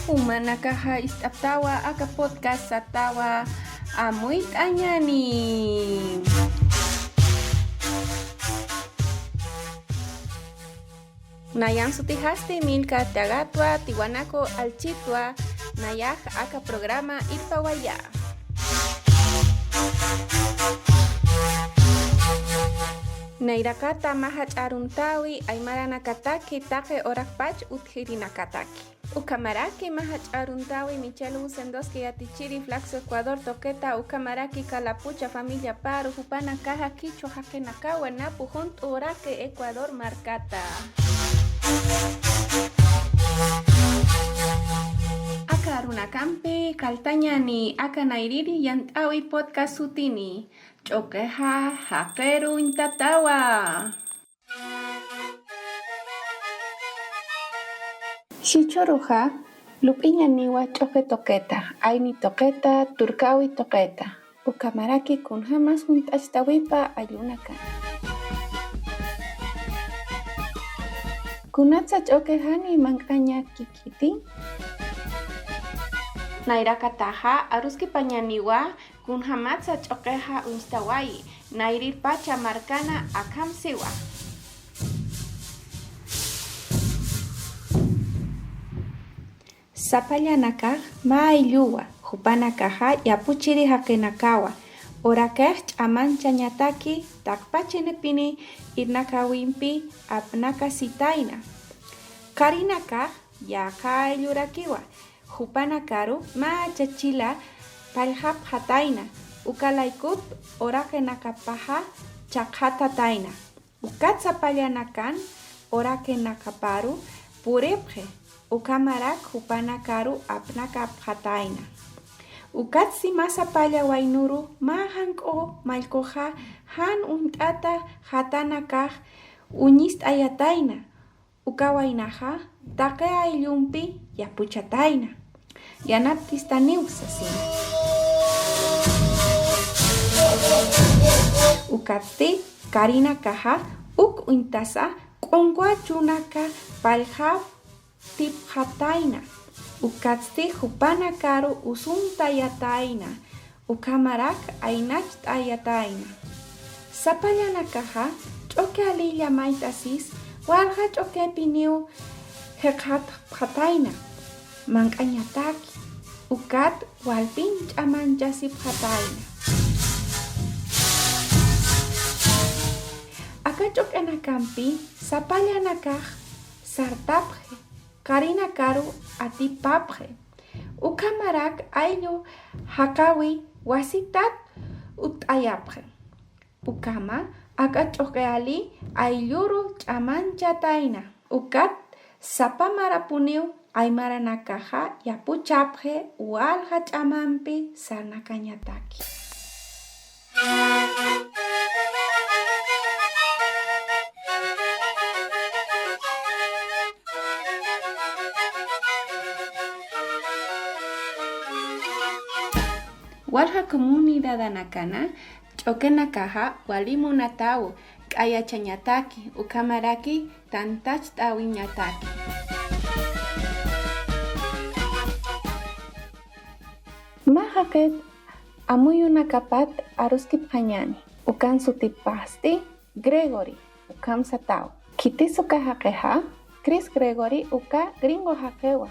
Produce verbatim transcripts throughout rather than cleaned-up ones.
Jumanakaxa ist'aptawa aka podcast satawa amuyt'añäni. Nayan sutixasti Milka Tagatwa, Tiwanaku Alchitwa, nayax aka programa irpawayä. Nayrakata mä jach'a aruntäwi aymaranakataki taqi urakpach utjirinakataki. Ukhamaraki mä jach'a aruntäwi Michelle Usendoski yatichiri Flaxo Ecuador tuqita, ukhamaraki Kalapucha familiaparu, jupanakaxa kichhu jaqinakawa napu junt'uraki Ecuador markata. Aka arunakampi qalltañäni aka nayrïri yant'äwi podcast sutini, Ch'uqixa jaqiru uñtatawa. Jichhüruxa lup'iñäniwa ch'uqi tuqita, ayni tuqita, turkäwi tuqita, ukhamaraki kunjamas junt'achtäwipa ayllunakana. Kunatsa ch'uqixani manq'añakikiti? Nayrakataxa aruskipañäniwa kunjamatsa ch'uqixa uñstawayi, nayrïr pacha markana akham siwa. Sapallanakax mä aylluwa, jupanakaxa yapuchiri jaqinakawa, urakix ch'amanchañataki taqpachinipini irnakawimpi apnakasitayna. Karinakax yaqha ayllurakiwa, jupanakaru mä chachila pallxapxatayna, uka laykup uraqinakapaxa chaqxatatayna. Ukat sapallanakan uraqinakaparu puripxi, ukhamarak jupanakaru apnakapxatayna. Ukatsti mä sapalla waynuru mä jank'u mallkuxa jan uñt'ata jatanakax uñist'ayatayna. Uka waynaxa taqi ayllumpi yapuchatayna. Yanaptistaniw sasina. Ukatsti karinakaxa uk uñtasa q'unqwa chunaka pallxaptipxatayna. Ukatsti jupanakaru usuntayatayna. Ukhamarak aynacht'ayatayna. Sapallanakaxa ch'uqi alilla mayt'asis walja ch'uqipiniw jikxatxatayna, manq'añataki, ukat walpin ch'amanchasipxatayna. Aka ch'uqinakampi sapallanakax sartapxi, karinakaru atipapxi. Ukhamarak ayllu jaqawi wasitat utt'ayapxi. Ukhama aka ch'uqi ali aylluru ch'amanchatayna. Ukat sapa marapuniw aymaranakaxa yapuchapxi walja ch'amampi sarnakañataki. Walja comunidadanakana ch'uqinakaxa wali munataw q'ayachañataki, ukhamaraki tantacht'awiñataki. Mä jaqit amuyunakapat aruskipxañäni, ukan sutipasti Gregory, ukham sataw. Khitis uka jaqixa? Chris Gregory uka gringo jaqiwa,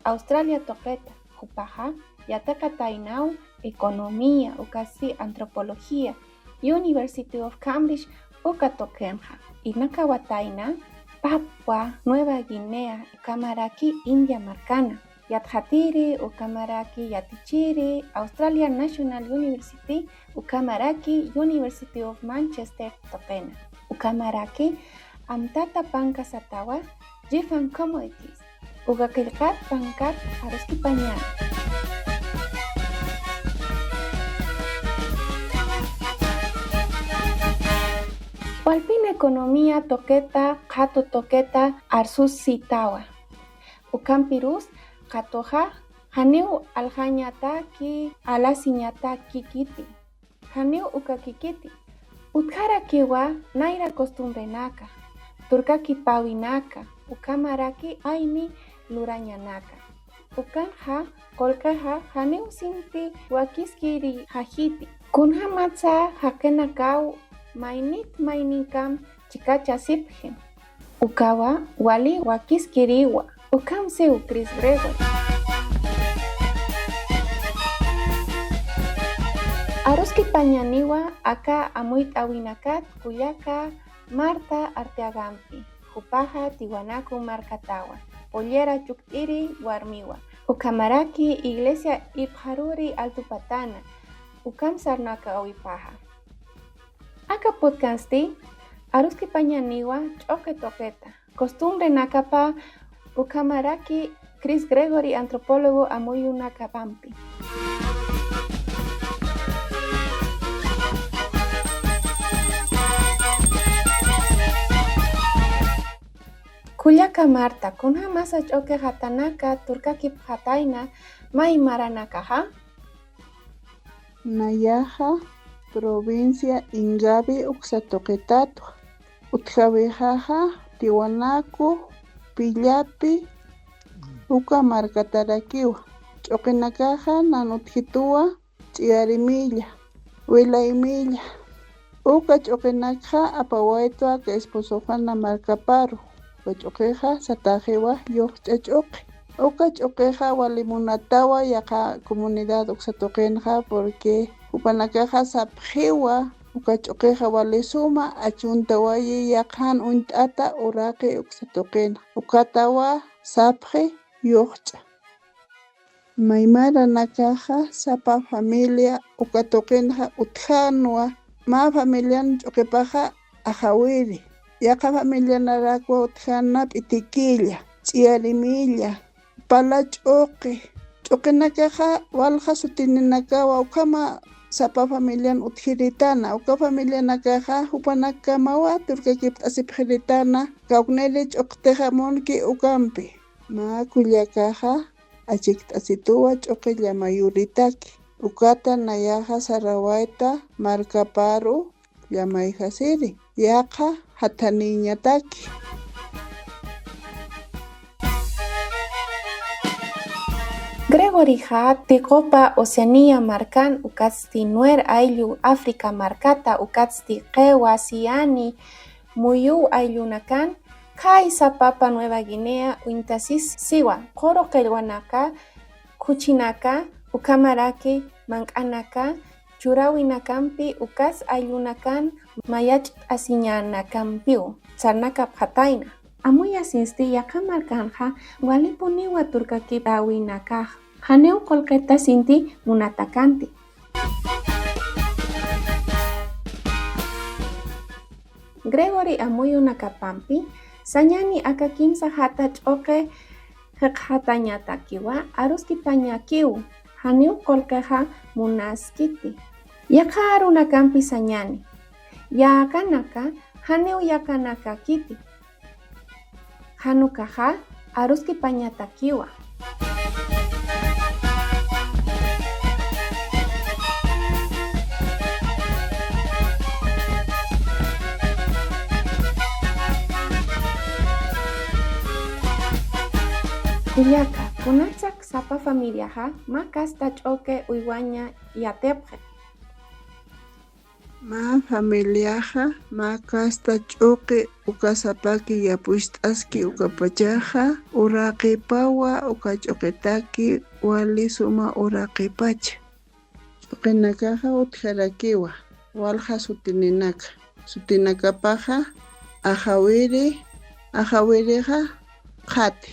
Australia tuqita, jupaxa yatiqataynaw economía, ukatsti antropología, University of Cambridge uka tuqinxa. Irnakawatayna Papua Nueva Guinea, ukhamaraki India markana. Yatxatiri, ukhamaraki yatichiri Australia National University, ukhamaraki University of Manchester tuqina. Ukhamaraki amtata panka satawa, Gift and Commodities. Uka qillqat pankat aruskipañäni. Walpin economía tuqita, qhatu tuqita arsusitawa. Ukhampirus qhatuxa janiw aljañataki, alasiñatakikiti. Janiw ukakikiti. Utjarakiwa nayra costumbrenaka, turkakipäwinaka, ukhamaraki ayni lurañanaka. Ukanxa qullqixa janiw sinti wakiskirixajiti. Kunjamatsa jaqinakaw maynit mayninkamp chikachasipxi. Ukawa wali wakiskiriwa. Ukham siw Chris Gregory. Aruskipañaniwa aka amuyt'äwinakat kullaka Marta Arteagampi. Jupaxa Tiwanaku markatawa, Pollera Chukt'iri warmiwa, ukhamaraki Iglesia Ipxaruri Altupatana, ukham sarnakawipaxa. Aka putkansti aruskipañaniwa ch'uqi tuqita, costumbrenakapa ukhamaraki Chris Gregory antropólogo amuyunakapampi. Kullaka Marta, kunjamasa ch'uqi jatanaka turkakipxatayna may maranakaxa? Nayaxa provincia Ingavi uksa tuqitatwa. Utjawixaxa Tiwanaku, Pillapi, uka markatarakiwa. Ch'uqinakaxa nan utjituwa Ch'iyarimilla, Wilaymilla. Uka ch'uqinakxa apawaytwa aka esposoxana markaparu. Uka ch'uqixa sataxiwa Yuqch'a ch'uqi. Uka ch'uqixa wali munatawa yaqha comunidad uksa tuqinxa, porque jupanakaxa sapxiwa uka ch'uqixa wali suma achuntawayi yaqhan uñt'ata uraqi uksa tuqinxa. Ukatawa sapxi Yuqch'a. May maranakaxa sapa familia uka tuqinxa utjänwa, mä familian ch'uqipaxa Axawiri, yaqha familianarakwa utjäna P'itikilla, Ch'iyarimilla, Pala ch'uqi. Ch'uqinakaxa walja sutininakawa ukhama sapa familian utjiritana, uka familianakaxa jupanakamawa turkakipt'asipxiritana, kawkniri ch'uqtixamunki ukampi. Mä kullakaxa achikt'asituwa ch'uqi llamayuritaki, ukata nayaxa sarawayta markaparu llamayjasiri, yaqha jathanïñataki. Gregoryxa Tiqupa Oceanía markan, ukatsti Nuer ayllu África markata, ukatsti Qewa, Siani, Muyuw ayllunakan, khay sapapa Nueva Guinea uñtasisiwa, quru qillwanaka, khuchinaka, ukhamaraki manq'anaka, churäwinakampi ukas ayllunakan mayach't'asiñanakampiw sarnakapxatayna. Amuyasinsti yaqha markanxa walipuniwa turkakipt'äwinakax, janiw qullqita sinti munatakanti. Gregory amuyunakapampi sañani aka kimsa jata ch'uqi jikxatañatakiwa aruskipañakiw, janiw qullqixa munaskiti. Yaqha arunakampi sañani, yäkanaka janiw yäkanakakiti. Jan ukaxa aruskipañatakiwa. Kullaka, kunatsa sapa familiaxa mä kasta ch'uqi uywaña yatipxi. Mä familiaxa mä kasta ch'uqi uka sapaki yapucht'aski ukapachaxa, uraqipawa uka ch'uqitaki wali suma uraqipacha. Ch'uqinakaxa utjarakiwa walja sutininaka. Sutinakapaxa Axawiri, Axawirixa qhati,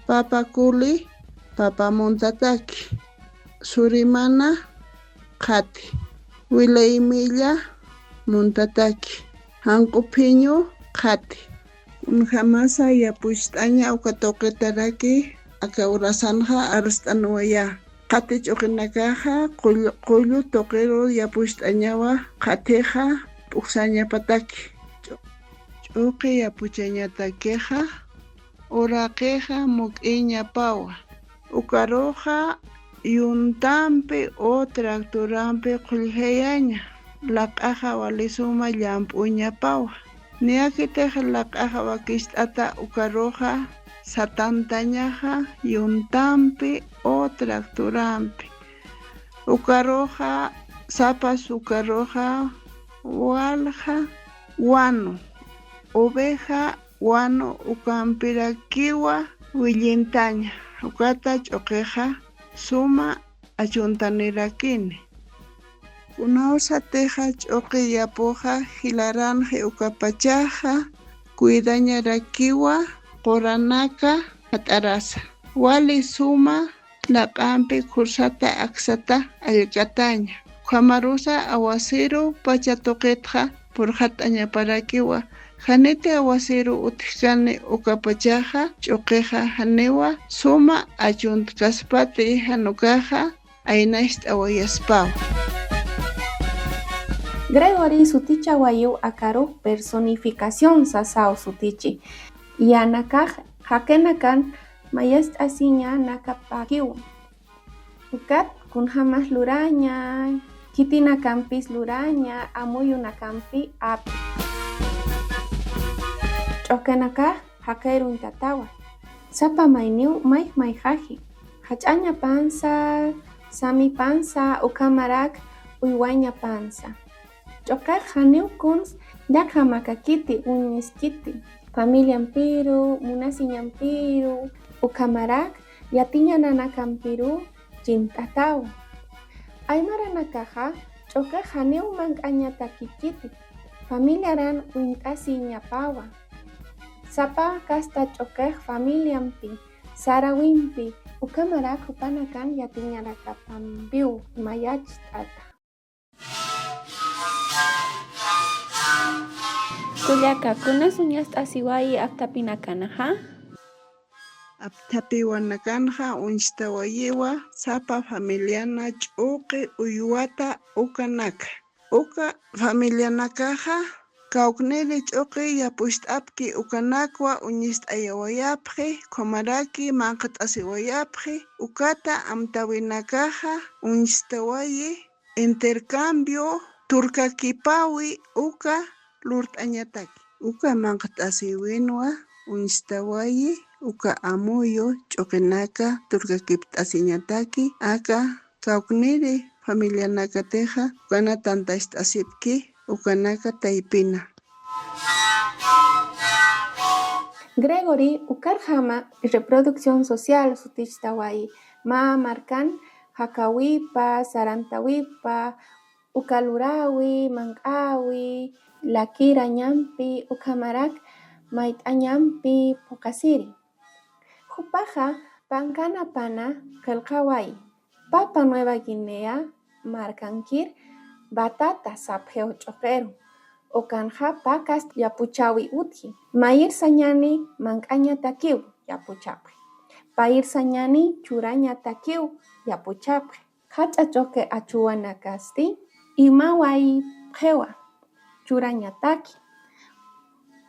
Papa Kuli, Papa Muntataki, Surimana qhati, Wilaymilla Muntataki, Janq'u Phiñu qhati. Kunjamasa yapucht'aña uka tuqitaraki, aka urasanxa arst'anwayä. Qhati ch'uqinakaxa qull-, qullu tuqiru yapucht'añawa, qhatixa p'uksañapataki. Ch'u-, ch'uqi yapuchañatakixa, uraqixa muk'iñapawa. Ukaruxa yuntampi o tractorampi qhulljayaña, laq'axa wali suma llamp'uñapawa. Niyakitix laq'axa wakicht'ata ukaruxa satantañaxa yuntampi o tractorampi. Ukaruxa sapas ukaruxa walja wanu, oveja wanu ukampirakiwa willintaña, ukata ch'uqixa suma achuntanirakini. Kunawsatixa ch'uqi yapuxa jilaranxi ukapachaxa, cuidañarakiwa quranaka jat'arasa. Wali suma laq'ampi khursata aksata allkataña. Ukhamarusa awasiru pacha tuqitxa purxat'añaparakiwa. Janiti awasiru utjkani ukapachaxa ch'uqixa janiwa suma achuntkaspati jan ukaxa aynacht'awayaspawa. Gregory sutichawayiw akaru personificación sasaw sutichi. Yanakax jaqinakan mayacht'asiñanakapakiw. Ukat kunjamas luraña, khitinakampis luraña, amuyunakampi api. Ch'uqinakax jaqir uñtatawa. Sapa mayniw mayj mayjaji. Jach'añapansa, samipansa, ukhamarak uywañapansa. Ch'uqix janiw kuns llakha makakiti, uñiskiti, familiampiru, munasiñampiru, ukhamarak yatiñananakampiru chint'atawa. Aymaranakaxa ch'uqix janiw manq'añatakikiti, familiaran uñt'asiñapawa. Sapa kasta ch'uqix familiampi, sarawimpi, ukhamarak jupanakan yatiñanakapampiw mayacht'ata. Kullaka, kunas uñast'asiwayi apthapinakanaxa? Apthapiwanakanxa uñstawayiwa sapa familiana ch'uqi uywata ukanaka. Uka familianakaxa kawkniri ch'uqi yapucht'apki ukanakwa uñist'ayawayapxi, ukhamaraki manqhat'asiwayapxi, ukata amtäwinakaxa uñstawayi intercambio turkakipawi uka lurt'añataki. Uka manqhat'asiwinwa uñstawayi uka amuyu ch'uqinaka turkakipt'asiñataki aka kawkniri familianakatixa ukana tantacht'asipki ukanaka taypina. Gregory, ukarjama reproducción social sutichtawayi, mä markan jakawipa, sarantawipa, uka lurawi, manq'awi, lakira ñampi, ukhamarak mayt'a ñampi phuqasiri. Jupaxa pankanapana qillqawayi, Papua Nueva Guinea markankir Batata sapxiw ch'uqiru. Ukanxa pakas yapuchäwi utji. Mayir sañani manq'añatakiw yapuchapxi. Payir sañani churañatakiw yapuchapxi. Jach'a ch'uqi achuwanakasti imawayi pxiwa churañataki.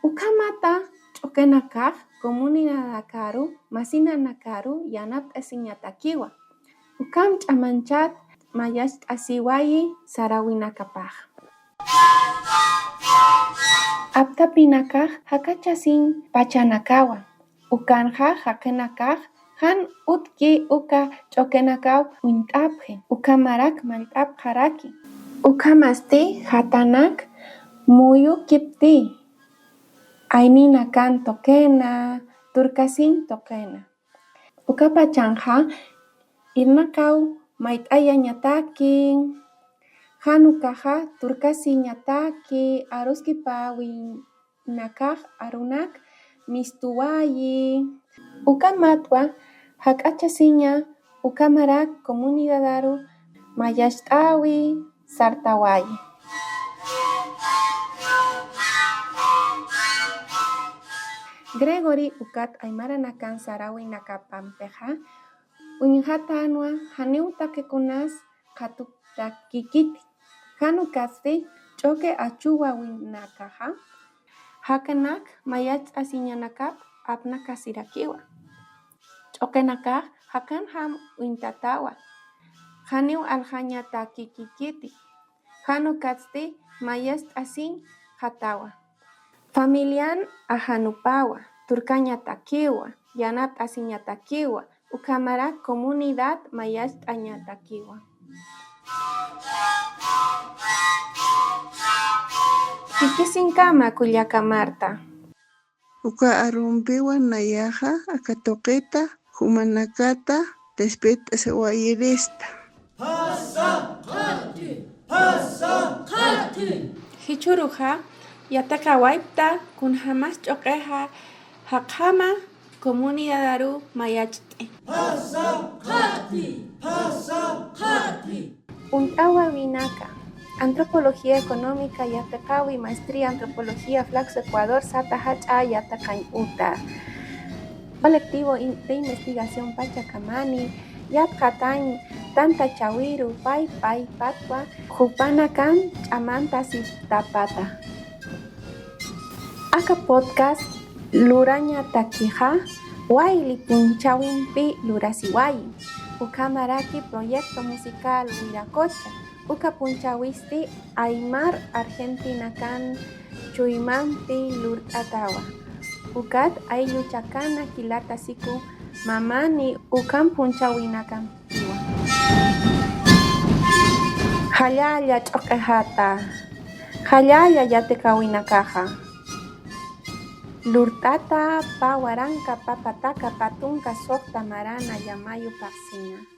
Ukhamata ch'uqinakax comunidadakaru, masinanakaru yanapt'asiñatakiwa. Ukham ch'amanchat mayacht'asiwayi sarawinakapax. Apthapinakax jakachasiñ pachanakawa. Ukanxa jaqinakax jan utki uka ch'uqinakaw uñt'apxi, ukhamarak mallt'apxaraki. Ukhamasti jatanak muyukipti, ayninakan tuqina, turkasiñ tuqina. Ukapachanxa irnaqaw mayt'ayañataki, jan ukaxa turkasiñataki, aruskipäwinakax arunak mistuwayi. Ukhamatwa jak'achasiña ukhamarak comunidadaru mayacht'äwi sartawayi. Gregory ukat aymaranakan sarawinakapampixa uñjatänwa janiw taqikunas qhatuktakikiti. Jan ukasti ch'uqi achuwawinakaxa jaqinaka mayacht'asiñanakap apnakasirakiwa. Ch'uqinakax jaqinjam uñtatawa. Janiw aljañatakikiti. Jan ukasti mayacht'asiñ jatawa. Familian ajanupawa, turkañatakiwa, yanapt'asiñatakiwa, ukhamarak comunidad mayacht'añatakiwa. Jikisinkama kullaka Marta. Uka arumpiwa nayaxa aka tuqita jumanakata respet'asiwayirista. Jichhüruxa yatiqawaypta kunjamas ch'uqixa jaqjama comunidadaru mayacht'i. Uñt'awawinaka, Antropología Económica yatiqawi, Maestría Antropología Flaxo Ecuador sata jach'a yatiqañ uta. Colectivo in-, de Investigación Pachakamani, yatqatañ tantachawiru pay pay patwa, jupanakan ch'amantasiptapata. Aka podcast lurañatakixa wayli punchawimpi lurasiwayi. Ukhamaraki proyecto musical Wiraqucha, uka punchawisti aymar Argentinakan chuymampi lurt'atawa. Ukat aylluchakana jilatasiku mamani ukham punchawinakampiwa. Jallalla ch'uqixata, jallalla yatiqawinakaxa. Lurt'ata pä waranka pä pataka pä tunka suxta marana yamayu phaxsina.